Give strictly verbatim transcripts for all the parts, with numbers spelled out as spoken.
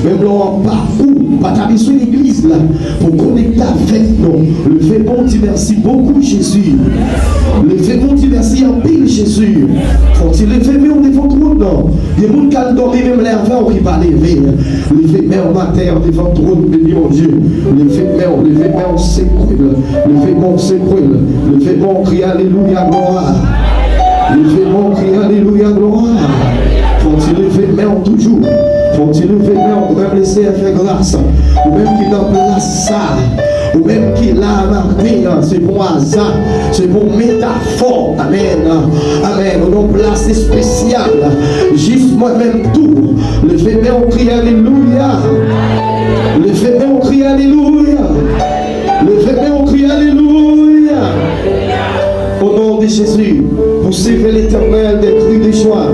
Menm lè w anba kou, pa ta bezwen legliz la pou konekte avèk nou. Leve men w, di mèsi bokou, Jezi. Leve men w, di mèsi anpil, Jezi. Fò w ti leve men w devan twòn nan. Gen moun k al dòmi menm lè avè w ki pa leve. Leve men w maten an devan twòn beni Bondye. Leve men w, leve men w, sekwe l. Leve men w, sekwe l. Leve men w, kriye alelouya, glwa. Leve men w, kriye alelouya, glwa. Fò w ti leve men w toujou. Fò w ti leve men w, ou menm le Seyè fè gras. Ou menm ki nan plas sa. Ou menm ki la maten an, se pa yon aza, se pa yon metafò. Amèn. Amèn. Ou nan yon plas espesyal. Jis mwen menm tou. Leve men w, kriye alelouya. Leve men w, kriye alelouya. Leve men w, kriye alelouya. Au nom de Jésus, poussez vers l'Éternel des cris de joie.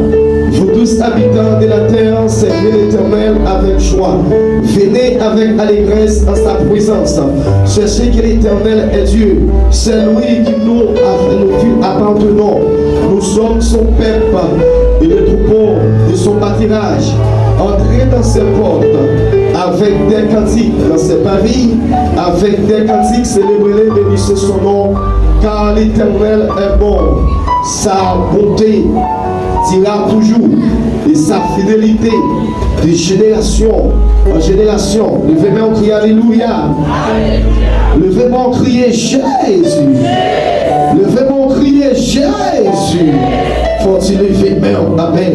Vous tous, habitants de la terre, servez l'Éternel avec joie. Venez avec allégresse en sa présence. Sachez que l'Éternel est Dieu. C'est lui qui nous a fait, nous appartenons. Nous sommes son peuple et le troupeau de son pâturage. Entrez dans ses portes avec des cantiques, dans ses parvis avec des cantiques, célébrez-le, bénissez son nom, car l'Éternel est bon. Sa bonté dira toujours, et sa fidélité de génération en génération. Leve men w, kriye alelouya. Leve men w, kriye Jezi. Leve men w, kriye Jezi. Fò w ti leve men w. Amèn.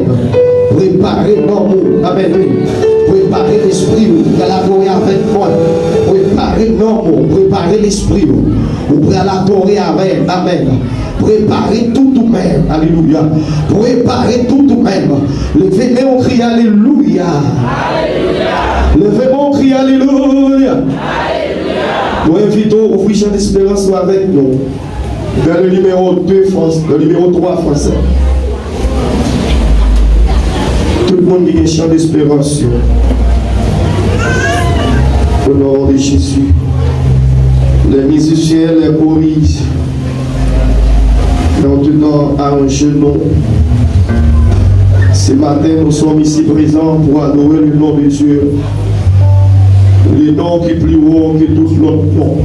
Prepare nanm ou. Amèn. Prepare lespri w. Ou pral adore avèk mwen. Prepare nanm ou. Prepare lespri w. Ou pral adore avè m. Amèn. Prepare tout ou menm. Alelouya. Prepare tout ou menm. Leve men w, kriye alelouya. Leve men w, kriye alelouya. Nou envite w ouvri Chan Desperans ou avèk nou. Dans le numéro deux, Frans-, le numéro trois français. Tout moun ki gen Chan Desperans yo. Au nom de Jésus. Les musiciens, les choristes. Maintenant, à un genou. Ce matin, nous sommes ici présents pour adorer le nom de Dieu. Le nom qui est plus haut que tout l'autre nom.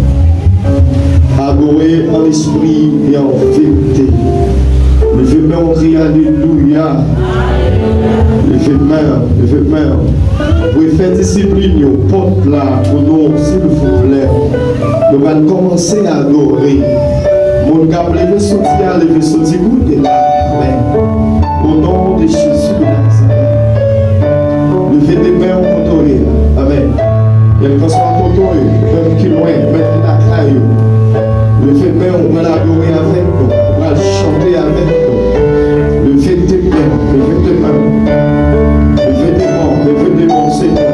Adoré en esprit et en vérité. Leve men w, kriye alelouya. Leve men w, leve men w. Prefè disiplin yo, pot la pou nou, silvouplè. Nou pral kòmanse adore. Moun k ap leve soti a, leve soti kounye la. Amèn. Au nom de Jésus de Nazareth. Leve de men w kote w ye a. Amèn. Kèlkanswa kote w ye, menm ki lwen, menm ki lakay ou. Leve men w, pral adore avèk nou, pral chante avèk nou. Leve de men w, leve de men w. Leve de men w, leve de men w, Senyè.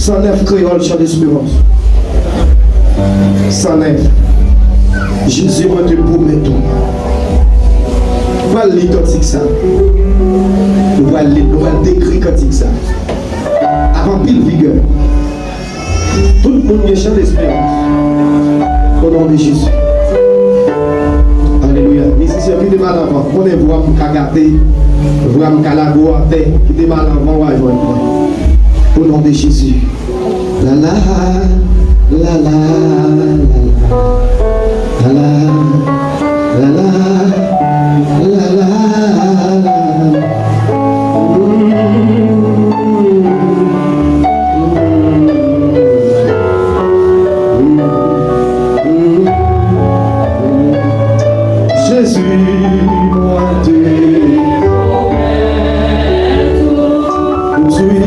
San nèf, Kreyòl, Chan Desperans. San nèf. Jezi, mwen te pwomèt ou. Ou pral li kantik sa. Ou pral li, ou pral dekri kantik sa. Ak anpil vigè. Tout moun gen Chan Desperans. O non de Jezi. Alelouya. Mizisyen, kite m al anvan. Konnen vwa m ka gate, vwa m ka lage w atè. Kite m al anvan, w a jwenn mwen. O non de Jezi. La la, la la, la la, la la, la la, la la, la la. Jezi, mwen te ou swiv.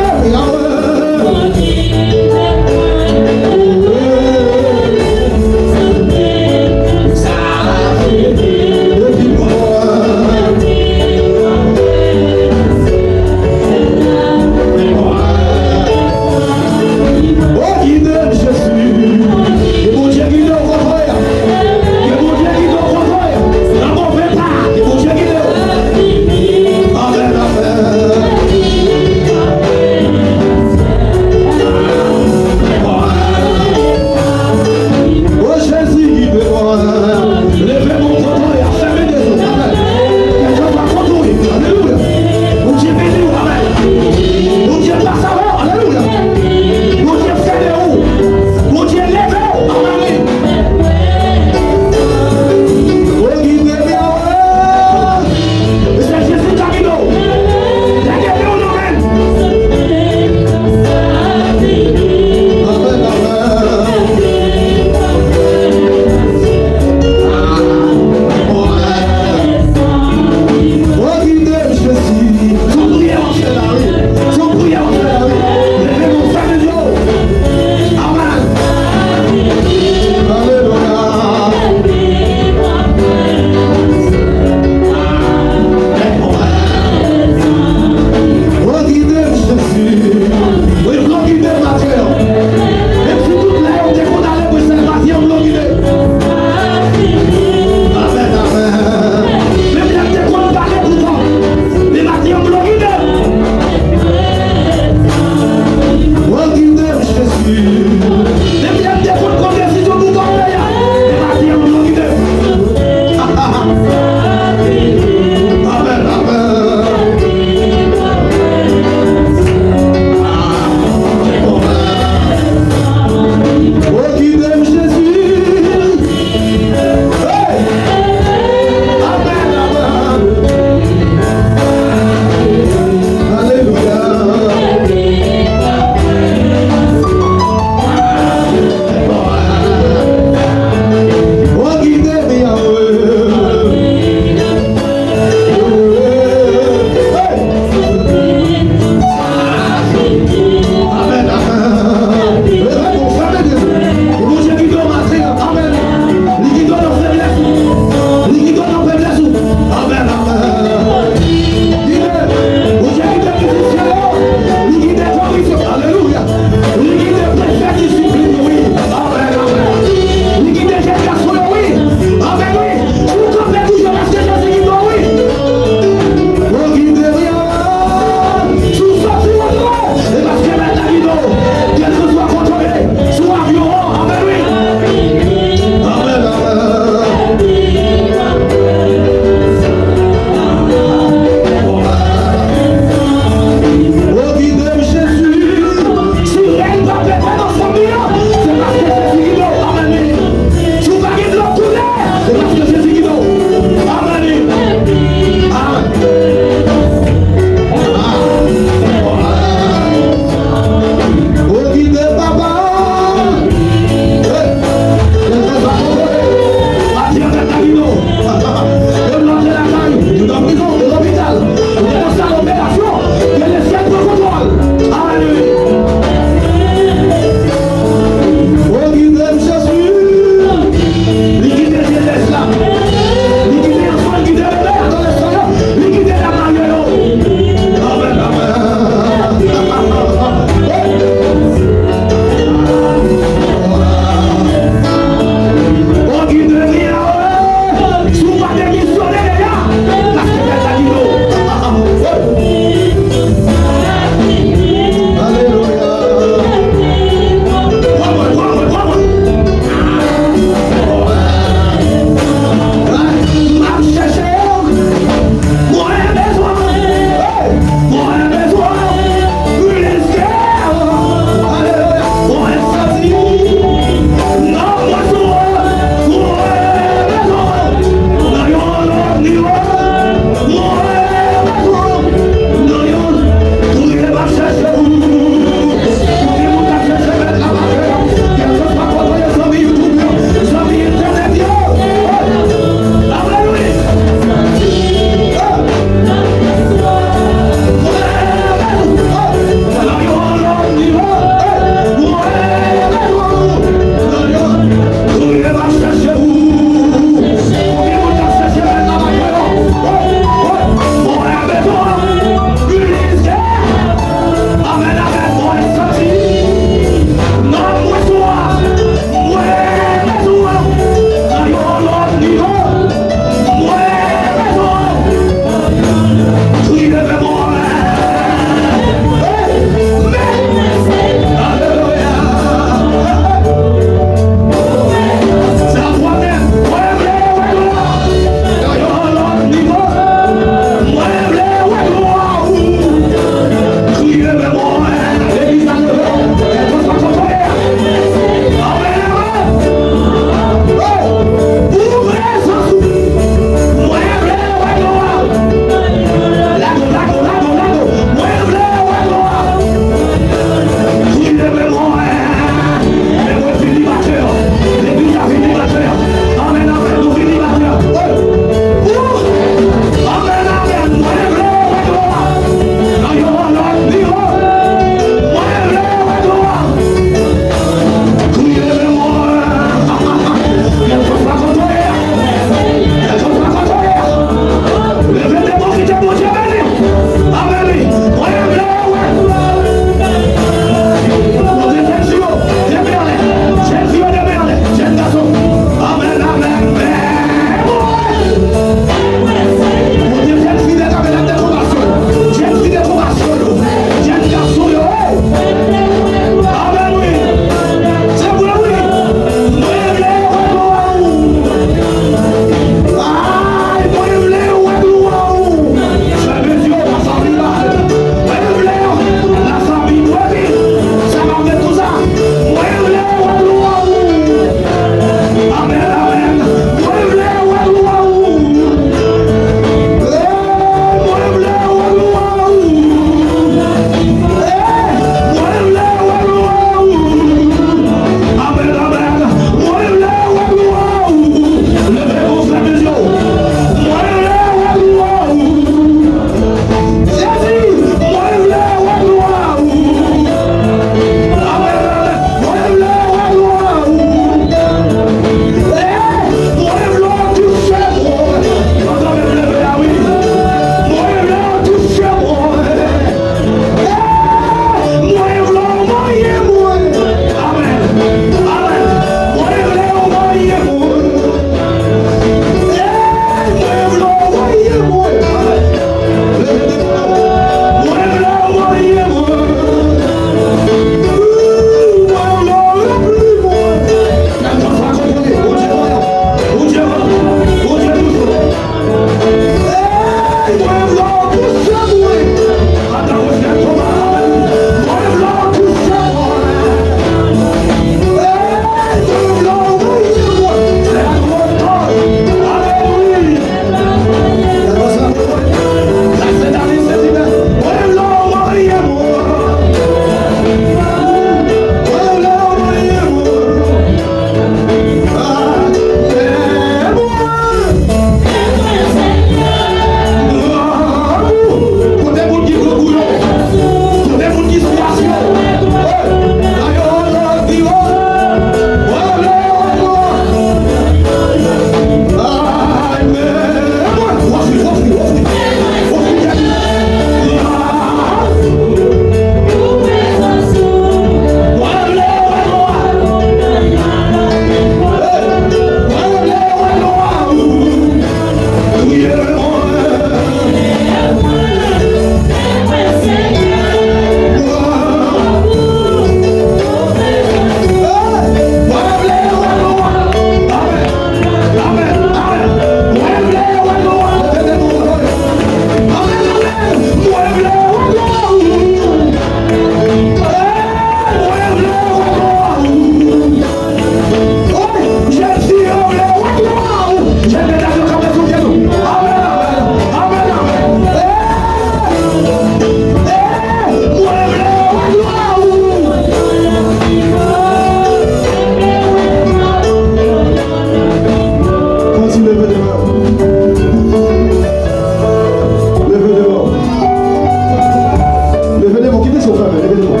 Leve de men.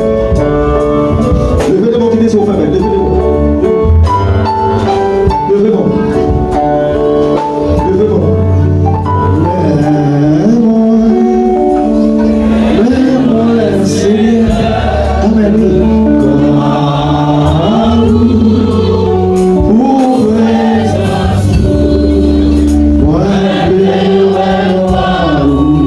Leve de men, ki te sou fè bèl. Leve de men. Leve men. Leve men. Leve men. Leve men, Senyè. Amèn. Pou prezans ou, mwen bezwen glwa ou.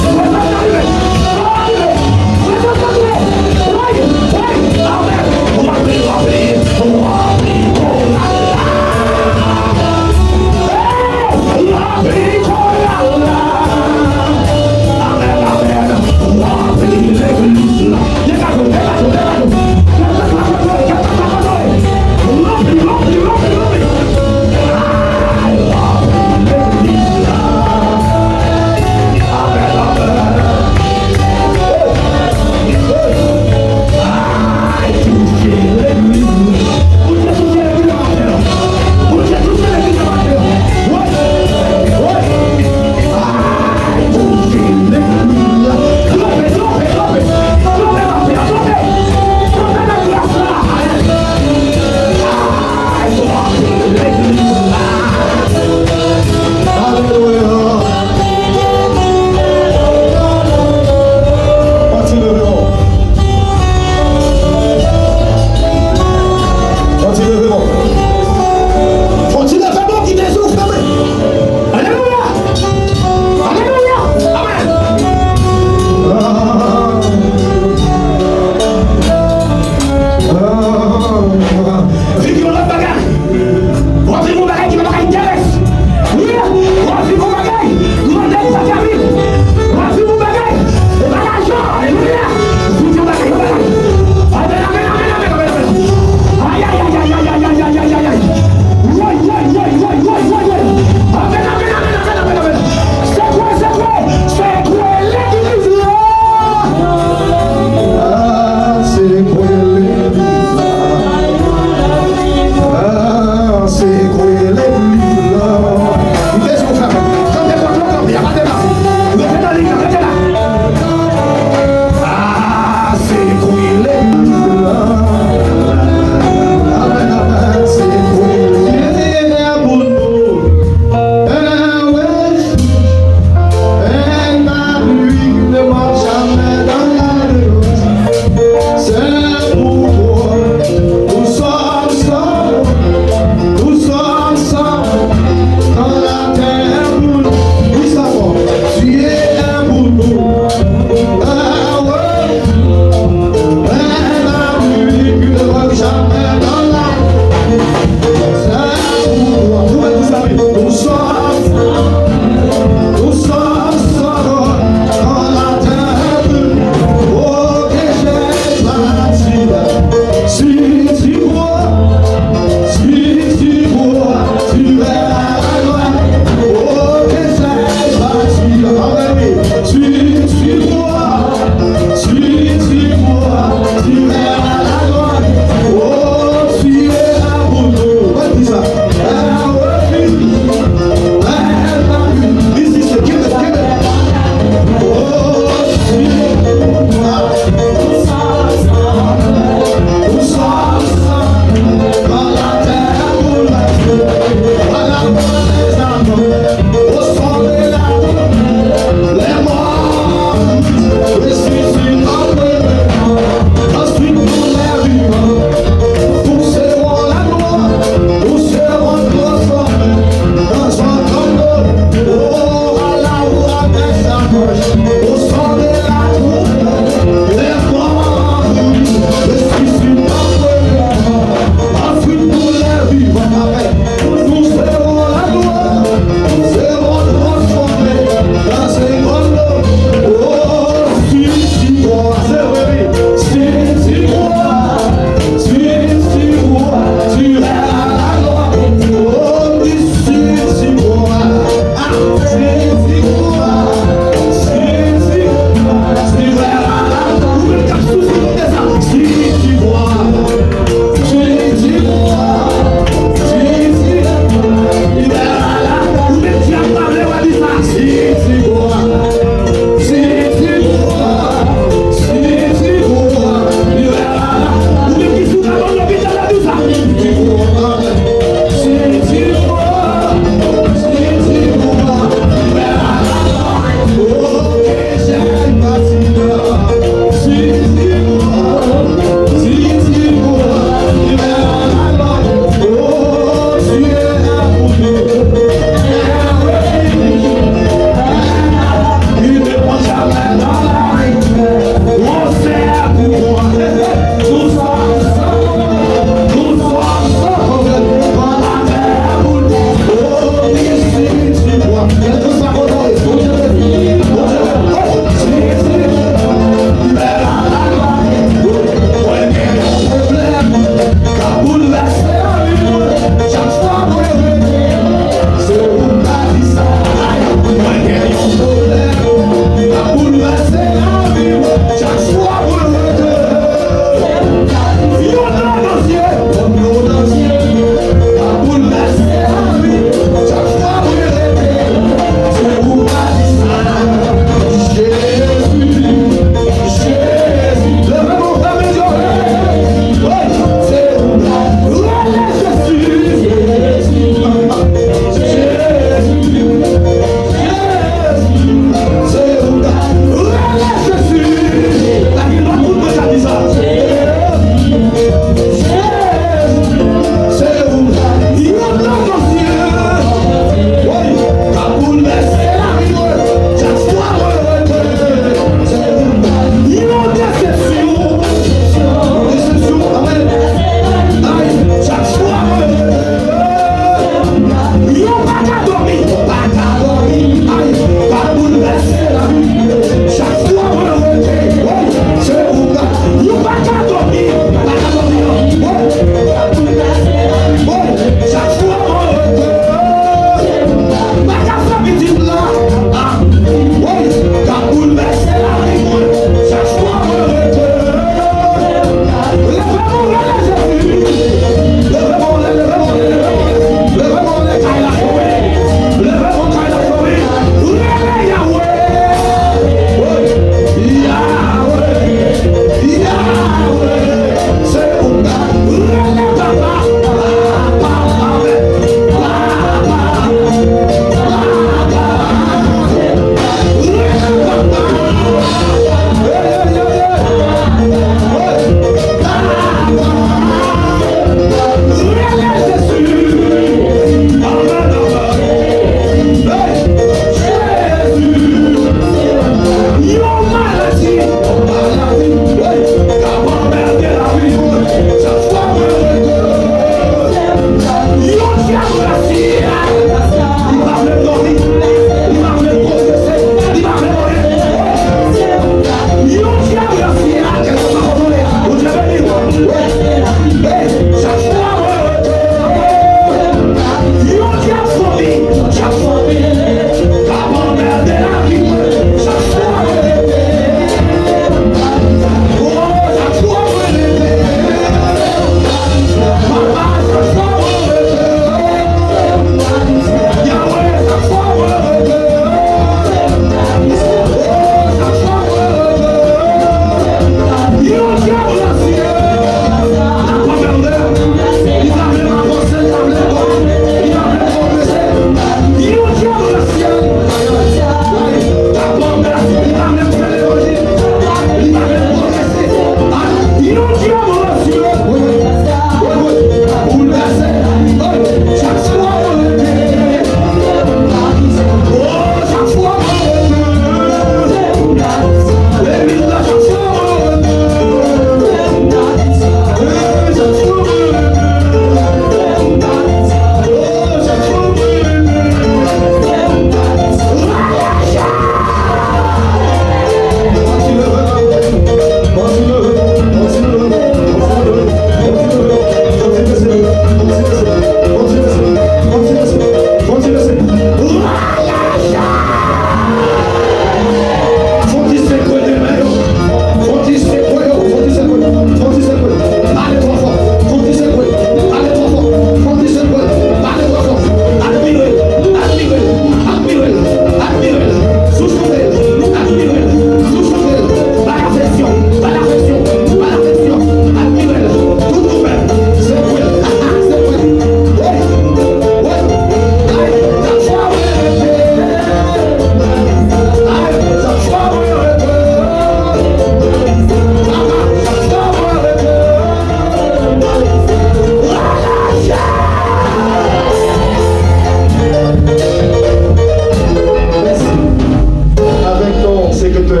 Au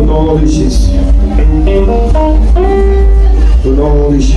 nom de Jésus. Au nom de Jésus.